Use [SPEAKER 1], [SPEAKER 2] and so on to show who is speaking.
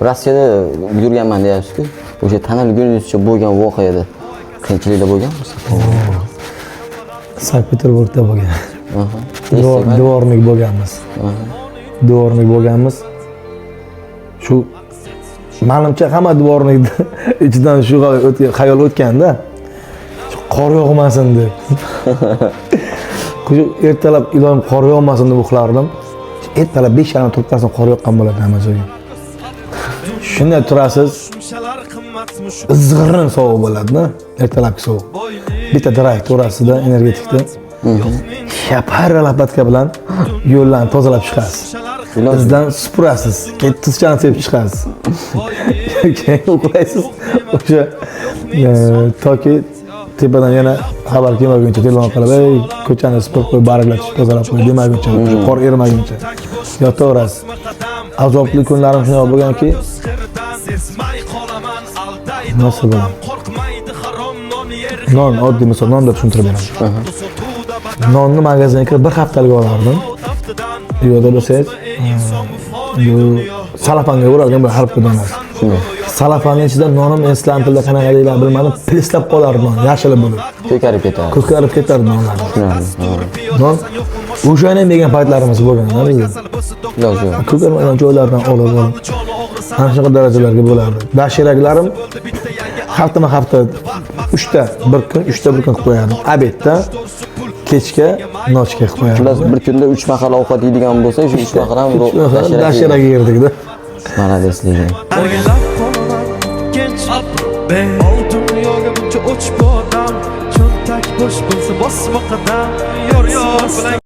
[SPEAKER 1] Rossiyada yurganman deyapsiz-ku. O'sha tanilguningizcha bo'lgan voqeada qiyinchiliklar bo'lganmi?
[SPEAKER 2] Sankt Peterburgda bo'lgan. Дворник bo'lganmiz. Дворник bo'lganmiz. Shu, manimcha, hamma дворник ni ichidan shu xayol o'tganda, shu qor yog'masin deb. Shu ertalab iloyim qor yog'masin deb uxlardim. Ertalab 5:30 turib qarasam, qor yoqqan bo'ladi hamma joyga. Shunday turasiz, izg'irin sovuq bo'ladi-da, ertalabki sovuq. Bitta drive to'rasida energetikda shapar лопатка bilan yo'llarni tozalab chiqasiz. Izdan supurasiz, keyin tuzchani sepib chiqasiz. Keyin uxlaysiz. O'sha toki tepadan yana xabar kelmaguncha, telefon qilib, "Ey, ko'chani supurib qo'y, barglatib tozalab qo'y" demaguncha, o'sha qor erimaguncha yotaverasiz. Azobli kunlarim shunaqa bo'lganki, nima bo'ladi? Non, oddiy misol, non deb tushuntirib beraman. Nonni magazinga kirib bir haftalik olardim. U yoqda bo'lsangiz, bu salafanga o'ralgan bir har bitta donasi. Salafanning ichida nonim, endi tilda qanaqa deyiladi bilmadim, plislab qolardi non, yashil bo'lib.
[SPEAKER 1] Ko'karib ketadi.
[SPEAKER 2] Ko'karib ketardi nonlar.
[SPEAKER 1] Tushunarli.
[SPEAKER 2] Non o'shani ham yegan paytlarimiz bo'lgan.
[SPEAKER 1] Iloji yo'q.
[SPEAKER 2] Ko'karmagan joylardan olib olib. Ana shunaqa darajalarga bo'lardi. Doshiraklarım haftama hafta uchta bir kun, uchta bir kun qilib qo'yardim. Обед da, kechga, ночь ga qilib qo'yardim.
[SPEAKER 1] Xullas, bir kunda 3 mahal ovqat yeydigan bo'lsa, shu 3 mahal ham
[SPEAKER 2] Uch mahal doshirak yerdikda.
[SPEAKER 1] Молодец lekin.
[SPEAKER 3] O'ylab qolaman kech ol dunyoga buncha o'ch bu odam. Cho'ntak bo'sh bo'lsa, bosma qadam. Yor yor bilan.